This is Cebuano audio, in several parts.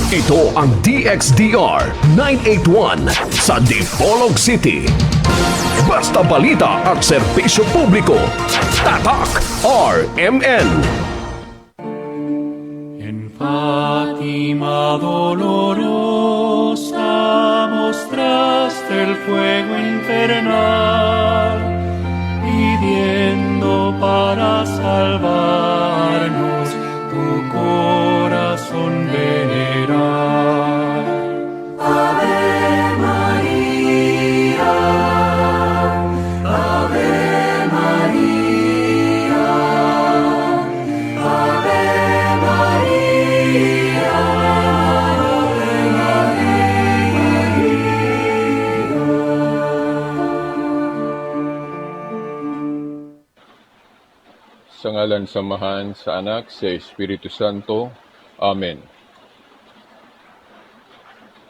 Ito ang DXDR 981 sa Dipolog City. Basta balita at serbisyo publiko. Tatak RMN. En Fátima dolorosa mostraste el fuego infernal, pidiendo para salvarnos tu corazón venerar. Ave María, Ave María, Ave María, Ave María. Sa ngalan sa Amahan, sa Anak, sa Espiritu Santo. Amen.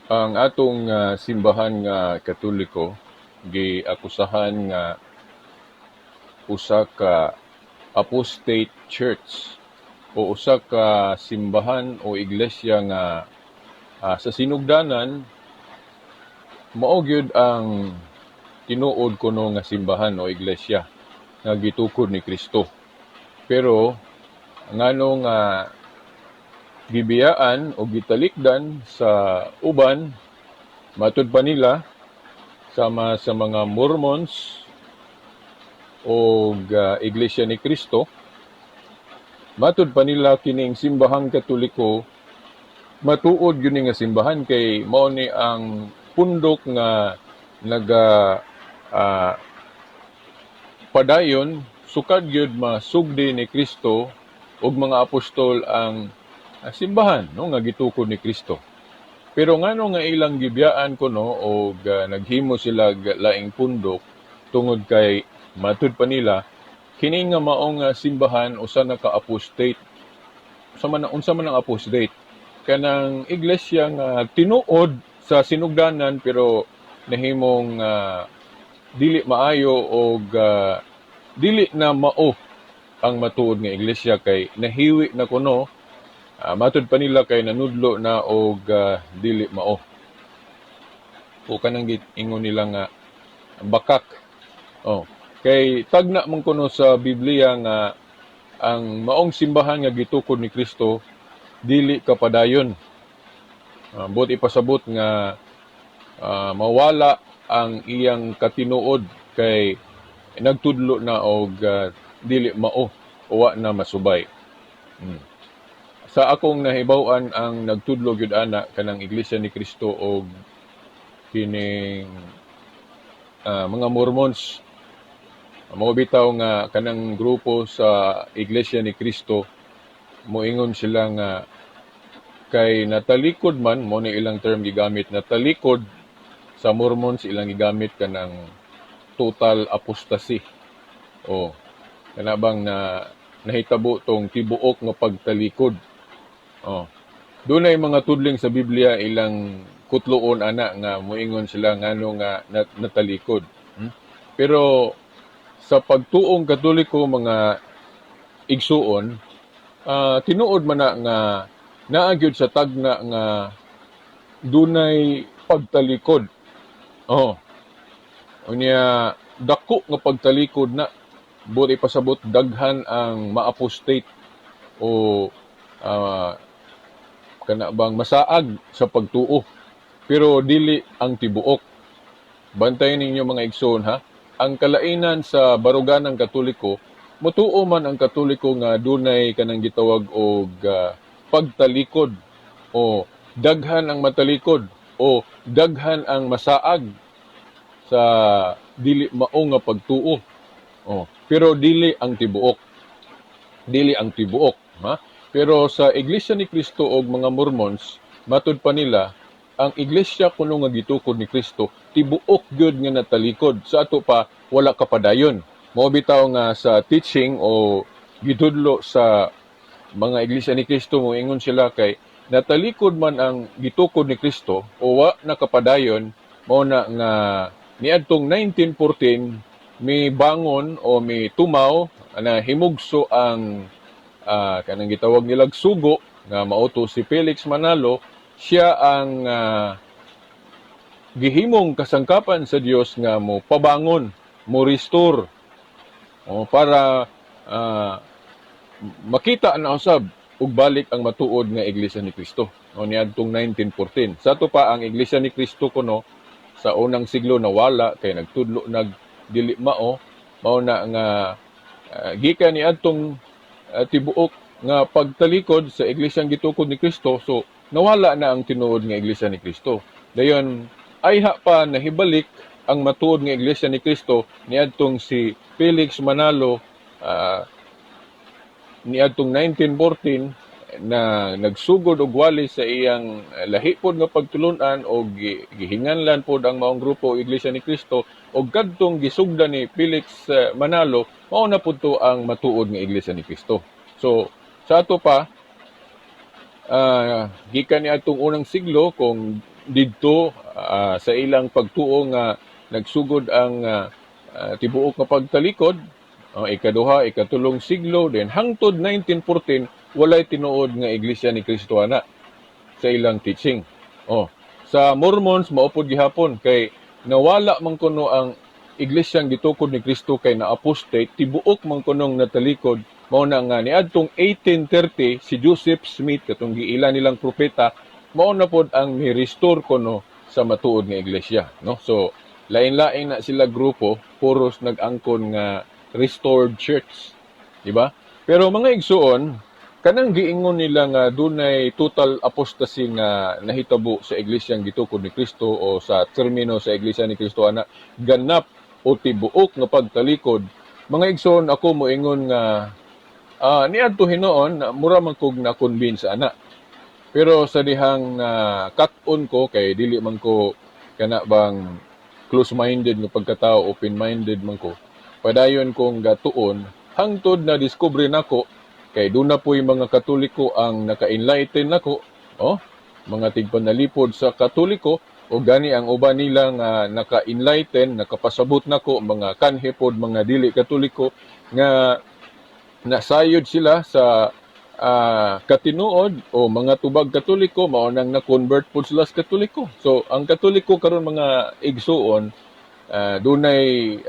Ang atong simbahan nga Katoliko giakusahan nga usa ka apostate church o usa ka simbahan o iglesia nga sa sinugdanan mao gyud ang tinuod kuno nga simbahan o iglesia nga gitukod ni Kristo. Pero ngano nga gibiyaan o gitalikdan sa uban, matud pa nila sama sa mga Mormons o Iglesia ni Kristo, matud pa nila kining simbahang Katoliko matuod gyud ni nga simbahan kay mao ni ang pundok nga naga padayon sukad gyud masugdi ni Kristo ug mga apostol ang simbahan, no, nga gitukod ni Kristo. Pero ngano nga ilang gibiyaan kuno og naghimo sila laing pundok, tungod kay matud pa nila kini nga maong simbahan usa na ka apostate. Unsa man, unsa man ang apostate? Kanang iglesia nga tinuod sa sinugdanan pero nahimong dili maayo og dili na mao ang matuod nga iglesia kay nahiwi na kuno, matud pa nila kay nanudlo na og dili mao o kanang ingon nila nga bakak. Oh, kay tagna man kuno sa Biblia nga ang maong simbahan nga gitukod ni Kristo dili kapadayon. Buot ipasabot nga mawala ang iyang katinuod kay nagtudlo na og dili mao o wa na masubay. Sa akong nahibaw-an, ang nagtudlo gyud ana kanang Iglesia ni Kristo og kining mga Mormons. Mao bitaw nga kanang grupo sa Iglesia ni Kristo moingon sila nga kay natalikod man, mo ni ilang term gigamit, natalikod. Sa Mormons, ilang gigamit kanang total apostasy o kana bang na nahitabo tong tibuok nga pagtalikod. Oh, dunay mga tudling sa Biblia ilang kutloon ana nga moingon sila ngano nga natalikod. Pero sa pagtuong Katoliko, mga igsuon, tinuod man na nga naa gyud sa tagna nga dunay pagtalikod. Oh. Unya dako nga pagtalikod na, buot ipasabot daghan ang ma-apostate o kana bang masaag sa pagtuo. Pero dili ang tibuok. Bantayan ninyo, mga igsoon, ha. Ang kalainan sa baruganang Katoliko, mutuo man ang Katoliko nga dunay kanang gitawag og pagtalikod o daghan ang matalikod o daghan ang masaag sa dili mao nga pagtuo. Oh, pero dili ang tibuok. Dili ang tibuok, ha? Pero sa Iglesia ni Kristo og mga Mormons, matud pa nila ang iglesia kuno nga gitukod ni Kristo tibuok gyud nga natalikod. Sa ato pa wala kapadayon. Mao bitaw nga sa teaching o gitudlo sa mga Iglesia ni Kristo, moingon sila kay natalikod man ang gitukod ni Kristo o wa nakapadayon, mao na nga niadtong 1914 mi bangon o mi tumaw na himugso ang kanang gitawag nilag sugo nga mao to si Felix Manalo. Siya ang gihimong kasangkapan sa Dios nga mo pabangon, mo restore o para makita na usab ug balik ang matuod nga Iglesia ni Cristo, no, niadtong 1914. Sa ato pa, ang Iglesia ni Cristo kuno sa unang siglo nawala kay nagtudlo nag dili mao. Mao na nga gikan niadtong tibuok nga pagtalikod sa iglesyang gitukod ni Kristo, so nawala na ang tinuod nga Iglesia ni Kristo. Dayon ayha pa nahibalik ang matuod nga Iglesia ni Kristo niadtong si Felix Manalo niadtong 1914 na nagsugod og wali sa iyang lahi pod nga pagtulunan og gihinganlan pod ang maong grupo Iglesia ni Cristo, og kadtong gisugdan ni Felix Manalo, mao na pud to ang matuod nga Iglesia ni Cristo. So sa ato pa, gikan ni atong unang siglo, kung didto sa ilang pagtuo nga nagsugod ang tibuok nga pagtalikod, ikaduha, ikatulong siglo, then hangtod 1914 walay tinuod nga Iglesia ni Cristo ana sa ilang teaching. Oh, sa Mormons mao pod gihapon kay nawala man kuno ang iglesyang gitukod ni Kristo kay na apostate, tibuok man kunong natalikod. Mao na nga niadtong 1830 si Joseph Smith, katong giila nilang propeta, mao na pod ang ni-restore kuno sa matuod nga iglesia, no? So lain-lain na sila grupo, puros nag-angkon nga restored church, di ba? Pero mga igsuon, kanang giingon nila nga dunay total apostasy nga nahitabo sa iglesyang gitukod ni Kristo o sa termino sa Iglesia ni Kristo ana ganap o tibuok nga pagtalikod, mga igsoon, ako moingon nga niadto hinuon mura man kog na convince ana. Pero sa dihang kat-on ko, kay dili man ko kana bang close-minded nga pagkatao, open-minded man ko, padayon kong gatuon hangtod na discover nako kay duna po'y mga Katoliko ang naka-enlighten nako, oh, mga tigpanalipod sa Katoliko, o gani ang uban nila nga naka-enlighten, nakapasabot nako, mga kanhi pod, mga dili Katoliko nga nasayod sila sa katinuod o mga tubag Katoliko, mao nang na-convert pod sila sa Katoliko. So ang Katoliko karon, mga igsuon, dunay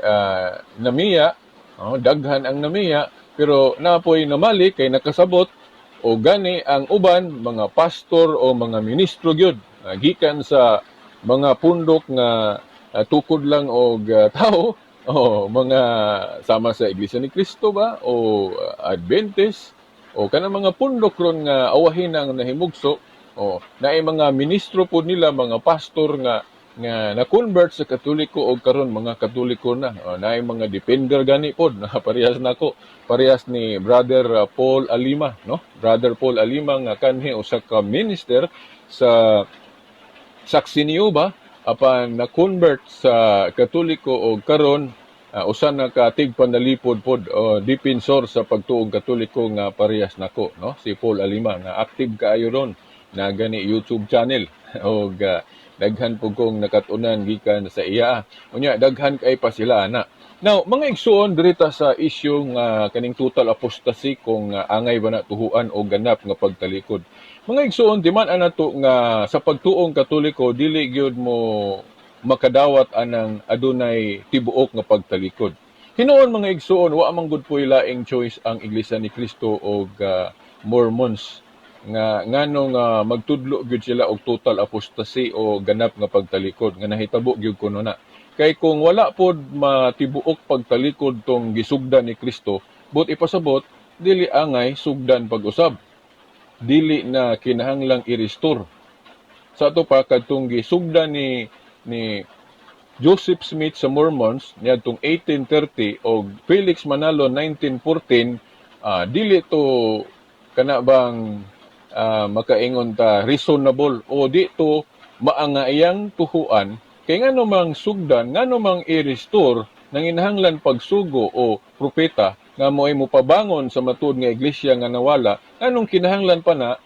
namiya, oh, daghan ang namiya, pero napoy namali kay nakasabot, o gani ang uban mga pastor o mga ministro gyud gikan sa mga pundok nga tukod lang og tao o mga sama sa Iglesia ni Cristo ba o Adventist o kanang mga pundok ron nga awahin ang nahimugso, o naay mga ministro pod nila, mga pastor nga na-convert sa Katoliko og karon mga Katoliko na. O, naay mga defender gani pod na parehas nako, parehas ni Brother Paul Alima, no? Brother Paul Alima nga kanhi usa ka minister sa Saxinio ba, apan na-convert sa Katoliko og karon usa na ka tigpanalipod pod o defensor sa pagtuong Katoliko nga parehas nako, no? Si Paul Alima nga active kaayo ron na gani YouTube channel og daghan pud kong nakat-unan gikan sa iya. Unya daghan kay pa sila ana. Now, mga igsuon, dirita sa issue nga kaning total apostasy, kung angay ba na tuhuan o ganap nga pagtalikod. Mga igsuon, di man ana to nga sa pagtuong Katoliko dili gyud mo makadawat anang adunay tibuok nga pagtalikod. Hinuon, mga igsuon, wa man gud po'y laing choice ang Iglesia ni Cristo og Mormons nga ngano nga magtudlo gyud sila og total apostasy o ganap nga pagtalikod nga nahitabo gyud kuno na. Kay kung wala pod matibuok pagtalikod tong gisugdan ni Kristo, but ipasabot dili angay sugdan pag-usab. Dili na kinahanglang i-restore. Sa ato pa, kadtong gisugdan ni Joseph Smith sa Mormons niadtong 1830 og Felix Manalo 1914, dili to kana bang makaingon ta reasonable o di to maangaiyang tuhuan, kay ngano mang sugdan, ngano mang i-restore nang inahanglan pagsugo o propeta nga mo'y mopabangon sa matuod nga iglesia nga nawala? Nganong kinahanglan pa na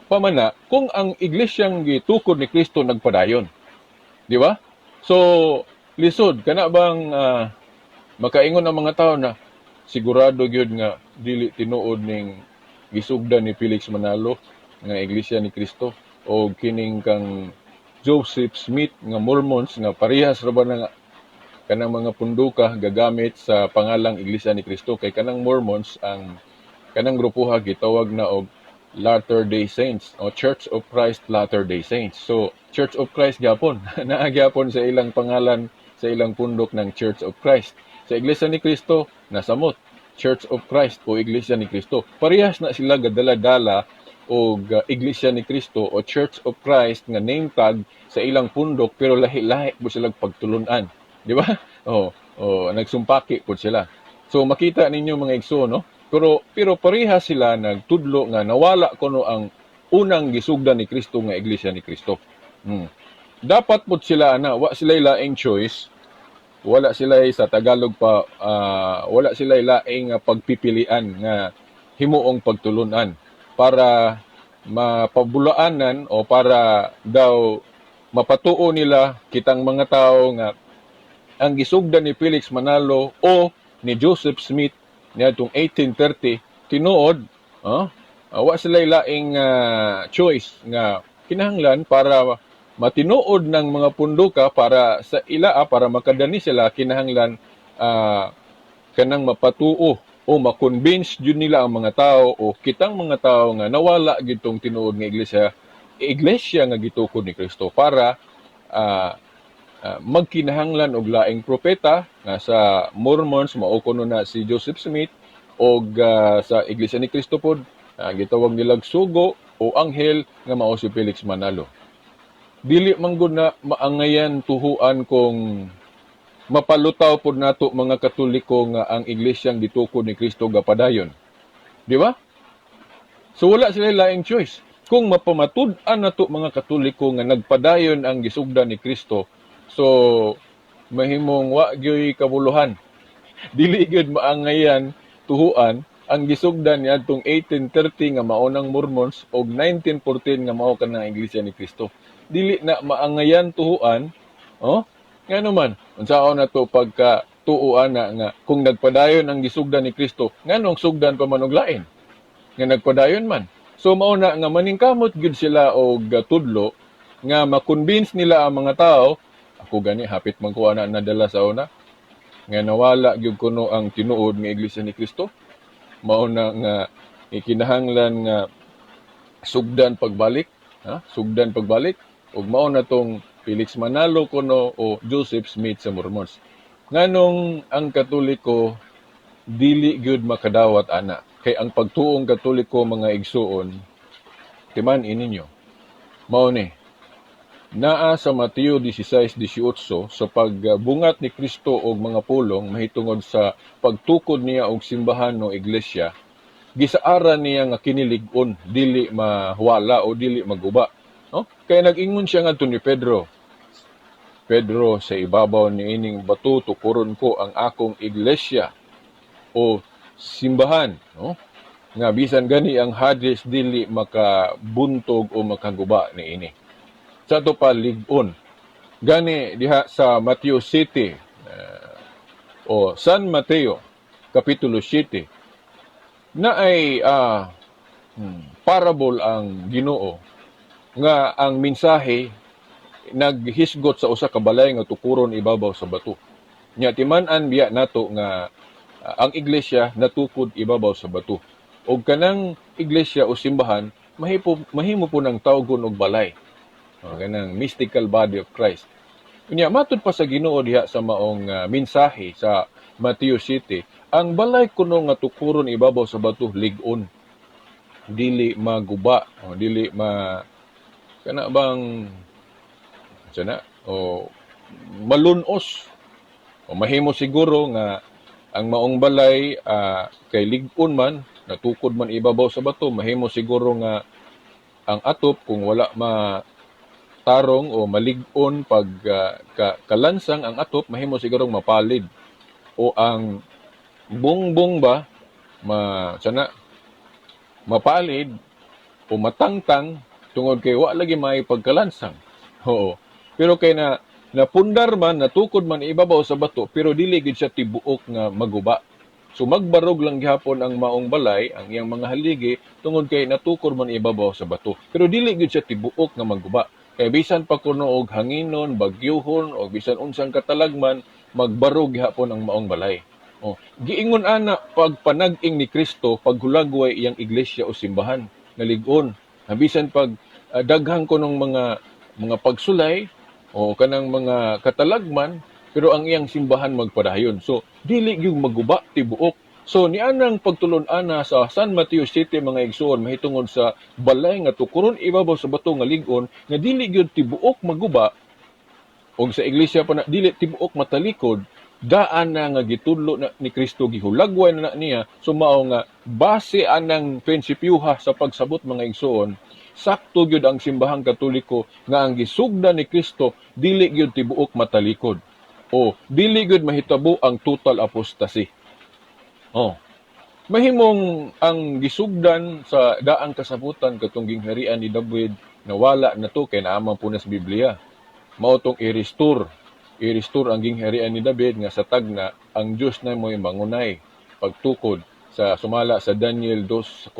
pamana kung ang iglesyang gitukod ni Kristo nagpadayon, di ba? So lisod kana bang makaingon ang mga tao na sigurado gyud nga dili tinuod ning gisugdan ni Felix Manalo nga Iglesia ni Cristo. o kining kang Joseph Smith nga Mormons nga parehas ra ba na kanang mga punduka gagamit sa pangalang Iglesia ni Cristo, kay kanang Mormons, ang kanang grupuha gitawag na og Latter-day Saints o Church of Christ Latter-day Saints. So Church of Christ gyapon, naa gyapon sa ilang pangalan sa ilang pundok ng Church of Christ. Sa Iglesia ni Cristo nasamot Church of Christ o Iglesia ni Cristo. Parehas na sila gadala-dala og Iglesia ni Cristo o Church of Christ nga name tag sa ilang pundok, pero lahi-lahi po sila pagtulunan. Di ba? Oh, nagsumpaki po sila. So makita ninyo, mga igsoon, no? Pero pareha sila nagtudlo nga nawala kuno ang unang gisugdan ni Kristo nga Iglesia ni Kristo. Dapat pud sila ana, wa sila laing choice. Wala sila, sa Tagalog pa, wala sila laing pagpipilian nga himuong pagtulunan para mapabulaanan o para daw mapatuo nila kitang mga tao nga ang gisugdan ni Felix Manalo o ni Joseph Smith niadtong 1830 tinuod, oh, wa sila laing choice nga kinahanglan para matinuod ng mga punduka para sa ila, para makadani sila, kinahanglan kanang mapatuo o ma-convince jud nila ang mga tao o kitang mga tao nga nawala gyud tong tinuod nga iglesia nga gitukod ni Kristo para magkinahanglan og laing propeta nga sa Mormons mao kuno na si Joseph Smith og sa Iglesia ni Cristo pod gitawag nilag sugo o anghel nga mao si Felix Manalo. Dili man gud na maangayan tuhuan kung mapalutaw pod nato mga Katoliko nga ang iglesyang gitukod ni Kristo gapadayon. Di ba? So wala sila laing choice. Kung mapamatud-an nato mga Katoliko nga nagpadayon ang gisugdan ni Kristo, so mahimong wa gyoy kabuluhan. Dili gyud maangayan tuhuan ang gisugdan niadtong 1830 nga mao ng Mormons og 1914 nga mao kanang Iglesia ni Kristo. Dili na maangayan tuhuan, oh? Ngano man, unsaon na to pagka tuoan na nga kung nagpadayon ang gisugdan ni Kristo, nganong sugdan pa man og lain? Nga nagpadayon man. So mao na nga maningkamot gyud sila og tudlo nga ma-convince nila ang mga tao. Ako gani hapit man ko ana nadala sa una nga nawala gyud kuno ang tinuod nga Iglesia ni Kristo. Mao na nga ikinahanglan nga sugdan pagbalik, ha? Sugdan pagbalik ug mao na tong Felix Manalo kuno o Joseph Smith sa Mormons. Nganong ang Katoliko dili gyud makadawat ana? Kay ang pagtuong Katoliko, mga igsuon, timan ininyo. Mao ni naa sa Mateo 16:18 sa pagbungat ni Kristo og mga pulong mahitungod sa pagtukod niya og simbahan o iglesia, gisaaran niya nga kini lig-on, dili mahuwala o dili maguba, no? Kaya nag-ingon siya ngadto ni Pedro, "Pedro, sa ibabaw niining bato tukuron ko ang akong iglesia o simbahan," no, nga bisan gani ang Hades dili makabuntog o makaguba niini. Sa ato pa lig-on. Gani diha sa Mateo 7 o San Mateo kapitulo 7 na ay parable ang Ginoo nga ang mensahe naghisgot sa usa ka balay nga tukuron ibabaw sa bato. Nya timan-an biya nato nga ang iglesia natukod ibabaw sa bato. Og kanang iglesia o simbahan mahimo po ng tawgon og balay. O, kanang mystical body of Christ. Unya matud pa sa Ginoo diha sa maong mensahe sa Mateo 7, ang balay kuno nga tukuron ibabaw sa bato lig-on. Dili maguba, o dili ma kana bang sana o malunos o mahimo siguro nga ang maong balay kay lig-on man, natukod man ibabaw sa bato, mahimo siguro nga ang atop kung wala ma tarong o malig-on pag kalansang ang atop, mahimo sigurong mapalid o ang bungbong ba ma sana mapalid o matangtang tungod kay wa lagi may pagkalansang. Oo, pero kay na napundar man, natukod man ibabaw sa bato, pero dili gid siya tibuok nga maguba. So magbarog lang gihapon ang maong balay, ang iyang mga haligi, tungod kay natukor man ibabaw sa bato. Pero dili gyud siya tibuok nga magguba. Kay bisan pa kuno og hanginon, bagyuhon o bisan unsang katalagman, magbarog gihapon ang maong balay. Oh, giingon ana pag panag-ing ni Kristo, paghulagway iyang iglesia o simbahan nga lig-on. Bisan pag daghan kunong mga pagsulay o kanang mga katalagman, pero ang iyang simbahan magpadayon. So dili gyud maguba tibuok. So nianang pagtulon-ana sa San Mateo City, mga igsuon, mahitungod sa balay nga tukuron ibabaw sa bato nga lig-on nga dili gyud tibuok maguba, og sa iglesia pa na dili tibuok matalikod, daan na nga gitudlo na ni Kristo, gihulagway na na niya. So mao nga base anang prinsipyuha sa pagsabot, mga igsuon, sakto gyud ang Simbahang Katoliko nga ang gisugdan ni Kristo dili gyud tibuok matalikod o dili gyud mahitabo ang total apostasy. Oh. Mahimong ang gisugdan sa daang kasabutan, katong gingharian ni David, nawala na to kay naa man po na sa Biblia. Mao tong i-restore. I-restore ang gingharian ni David nga sa tagna ang Dios na mo'y mangunay pagtukod sa sumala sa Daniel 2:44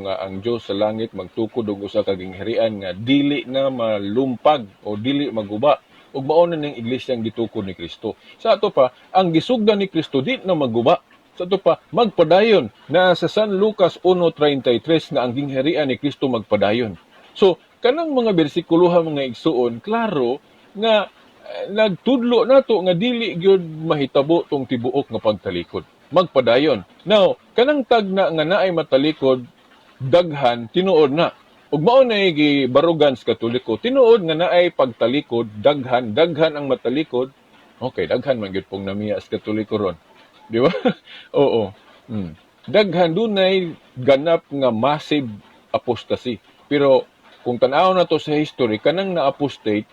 nga ang Dios sa langit magtukod og usa ka gingharian nga dili na malumpag o dili maguba, ug mao na ning iglesyang gitukod ni Kristo. Sa ato pa, ang gisugdan ni Kristo di na maguba. Sa ato pa, magpadayon na sa San Lucas 1:33 nga ang gingharian ni Kristo magpadayon. So, kanang mga bersikuloha, mga igsuon, klaro nga nagtudlo nato nga dili gyud mahitabo tong tibuok nga pagtalikod. Magpadayon. Now, kanang tagna nga naay matalikod daghan, tinuod na. Ug mao na gibarugan sa Katoliko, tinuod nga naay pagtalikod, daghan, daghan ang matalikod. Okay, daghan man gyud pong namiya sa Katoliko ron. Di ba? Oo. Daghan, dunay ganap nga massive apostasy. Pero kung tan-aw na to sa history, kanang na-apostate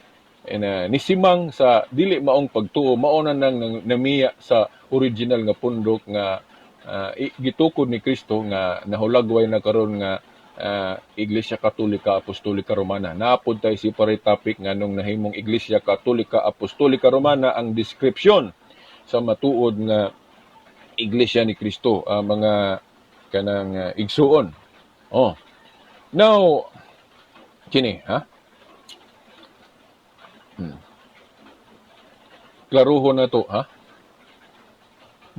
and nisimang sa dili maong pagtuo, mao na nang namiya sa original nga pundok nga gitukod ni Kristo nga nahulagway na karon nga Iglesia Katolika Apostolika Romana. Naa pod tay separate topic nga nung nahimong Iglesia Katolika Apostolika Romana, ang description sa matuod nga Iglesia ni Kristo, mga kanang igsuon. Oh. Now, kini, ha? Klaruhon na to, ha?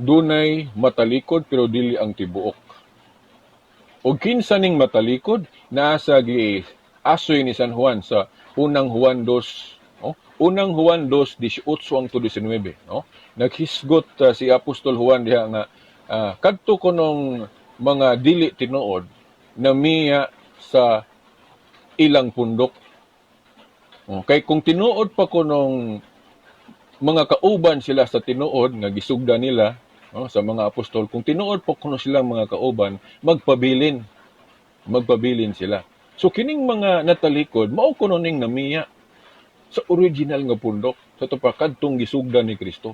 Dunay matalikod pero dili ang tibuok. Og kinsa ning matalikod? Nasa gi asoy ni San Juan sa Unang Juan 2, oh? Unang Juan 2:18 hangtod 19, no? Naghisgot si Apostol Juan diha nga kadto kunong mga dili tinuod namiya sa ilang pundok. Oh, kay kung tinuod pa kunong mga kauban sila sa tinuod nga gisugda nila, no, sa mga apostol, kung tinuod pa kuno silang mga kauban, magpabilin. Magpabilin sila. So kining mga natalikod, mao kuno ning namiya sa original nga pundok, sa ato pa kadtong gisugda ni Kristo.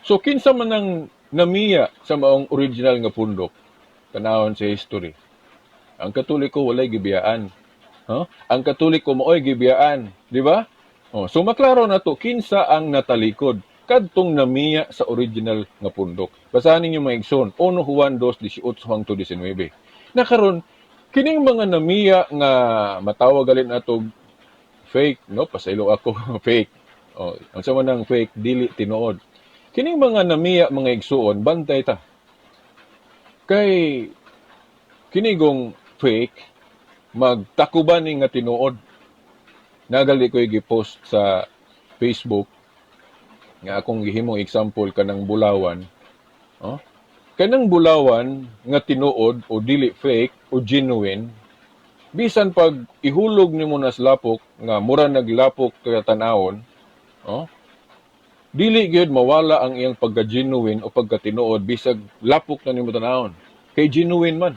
So kinsa man ang namiya sa maong original nga pundok? Tanawon sa history. Ang Katoliko walay gibiyaan. Huh? Ang Katoliko maoy gibiyaan, di ba? Oh, so maklaro na to kinsa ang natalikod, kadtong namiya sa original nga pundok. Basahan ninyo, mga igsoon, 1 Juan 2:18 hangtod 19. Na karon kining mga namiya nga matawag galit nato fake, no? Pasaylo ako, fake. Oh, unsa man ang fake? Dili tinuod. Kining mga namiya, mga igsuon, bantay ta. Kay kinigong fake magtakuban ni nga tinuod. Nagali ko gi-post sa Facebook nga akong gihimong example kanang bulawan. Oh? Kanang bulawan nga tinuod o dili fake o genuine, bisan pag ihulog nimo na sa lapok nga mura naglapok kay tan-awon, oh? Dili gyud mawala ang iyang pagka-genuine o pagka-tinuod bisag lapok na nimo tan-awon. Kay genuine man.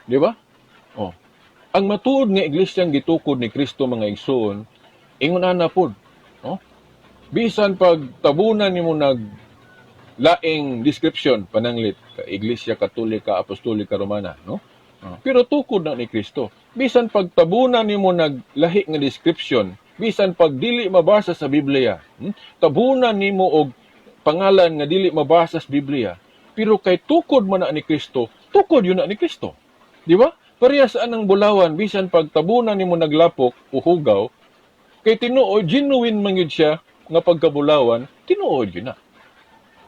Di ba? Oh. Ang matuod nga iglesyang gitukod ni Kristo, mga igsoon, ingon ana pod. Oh? Bisan pag tabunan nimo nag laing description pananglit ka Iglesia Katolika Apostolika Romana, no? Oh. Pero tukod na ni Kristo. Bisan pag tabunan nimo nag lahi nga description, bisan pag dili mabasa sa Biblia, Tabunan nimo og pangalan nga dili mabasa sa Biblia. Pero kay tukod man na ni Kristo, tukod gyud na ni Kristo. Di ba? Parehas anang bulawan, bisan pagtabunan nimo naglapok o hugaw, kay tinuod, genuine man gyud siya nga pagkabulawan, tinuod gyud na.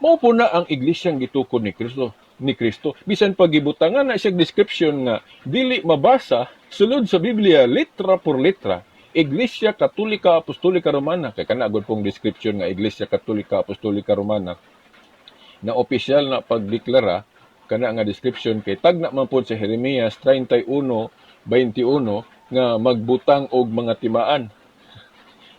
Mao po na ang iglesyang gitukod ni Kristo. Bisan pag gibutangan na siya description nga dili mabasa sulod sa Biblia letra por letra, Iglesia Katolika Apostolika Romana, kay kana gud pong description nga Iglesia Katolika Apostolika Romana na opisyal na pagdeklara kana nga description, kay tagna man pod sa Jeremias 31:21 nga magbutang og mga timaan.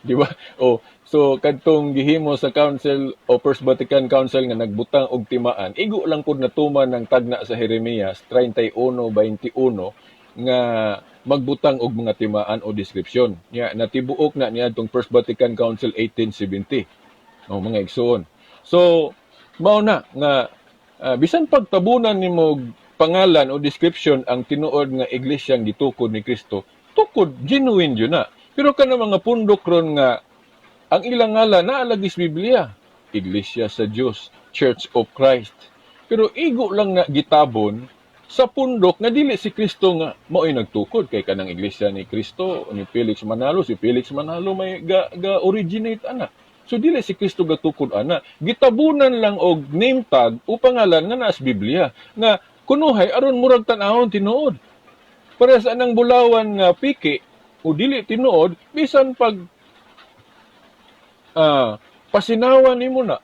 Di ba? O so kadtong gihimo sa Council o First Vatican Council nga nagbutang og timaan, igo lang pud natuman ng tagna sa Jeremias 31:21 nga magbutang og mga timaan o description. Nya natibuok na niadtong First Vatican Council 1870. O, mga igsoon. So mao na nga bisan pagtabunan nimo og pangalan o description ang tinuod nga iglesyang gitukod ni Kristo, tukod genuine gyud na. Pero kana mga pundok ron nga ang ilang ngalan naa lagi sa Biblia, Iglesia sa Dios, Church of Christ. Pero igo lang na gitabon sa pundok nga dili si Kristo nga mao'y nagtukod, kay kanang Iglesia ni Kristo ni Felix Manalo, si Felix Manalo may ga originate ana. So dili si Kristo gatukod ana. Gitabunan lang og name tag o pangalan nga naa sa Biblia nga kunuhay aron murag tan-awon tinuod. Para sa anang bulawan nga piki o dili tinuod, bisan pag pasinawan nimo na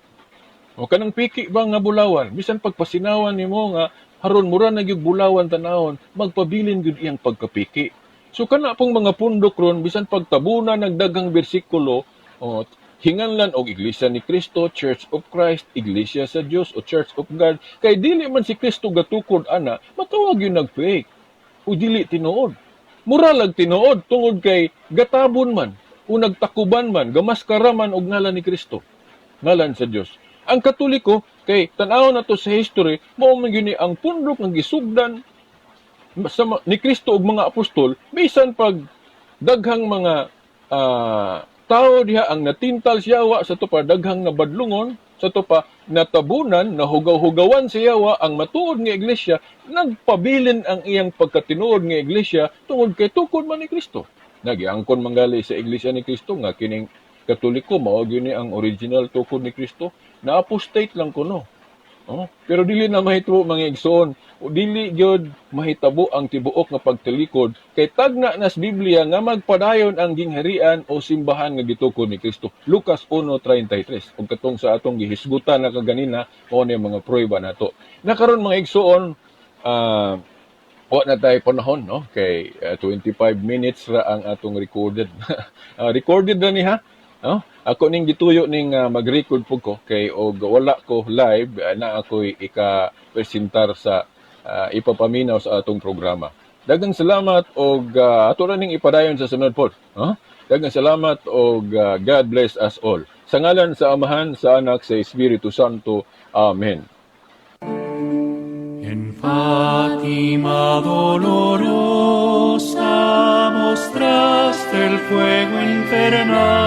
o kanang piki ba nga bulawan, bisan pag pasinawan nimo nga haron mura na gyud bulawan tanawon, magpabilin gyud iyang pagkapiki. So kana pong mga pundok ron, bisan pagtabunan ng daghang bersikulo o hinganlan og Iglesia ni Cristo, Church of Christ, Iglesia sa Dios o Church of God, kay dili man si Kristo gatukod ana, matawag gyud nag-fake o dili tinuod. Mura lag tinuod tungod kay gatabon man o nagtakuban man, gamaskara man og ngalan ni Kristo, ngalan sa Dios. Ang Katoliko kay tan-aw na to sa history, mao man gyud ni ang pundok nga gisugdan sa ni Kristo ug mga apostol, bisan pag daghang mga tao diha ang natintal sa yawa, sa to pa daghang nabadlungon, sa to pa natabunan, nahugaw-hugawan sa yawa ang matuod nga iglesia, nagpabilin ang iyang pagkatinuod nga iglesia tungod kay tukod man ni Kristo. Nagiangkon manggali sa Iglesia ni Kristo nga kining Katoliko mao gyud ni ang original tukod ni Kristo, na apostate lang kuno. Oh, pero dili na mahitabo, mga igsoon. O dili gyud mahitabo ang tibuok nga pagtalikod kay tagna nas Biblia nga magpadayon ang gingharian o simbahan nga gitukod ni Kristo. Lucas 1:33. Ug katong sa atong gihisgutan na kaganina, mao ni mga pruweba nato. Nakaron, mga igsoon, wa na tayo panahon, no, kay 25 minutes ra ang atong recorded. Recorded na ni ha. No? Ako ning gituyo ning mag-record po ko kay og wala ko live na ako'y ika-presentar sa ipapaminaw sa atong programa. Daghang salamat og ato ra ning ipadayon sa sunod pod. No? Daghang salamat og God bless us all. Sa ngalan sa Amahan, sa Anak, sa Espiritu Santo. Amen. En Fátima dolorosa mostraste el fuego infernal.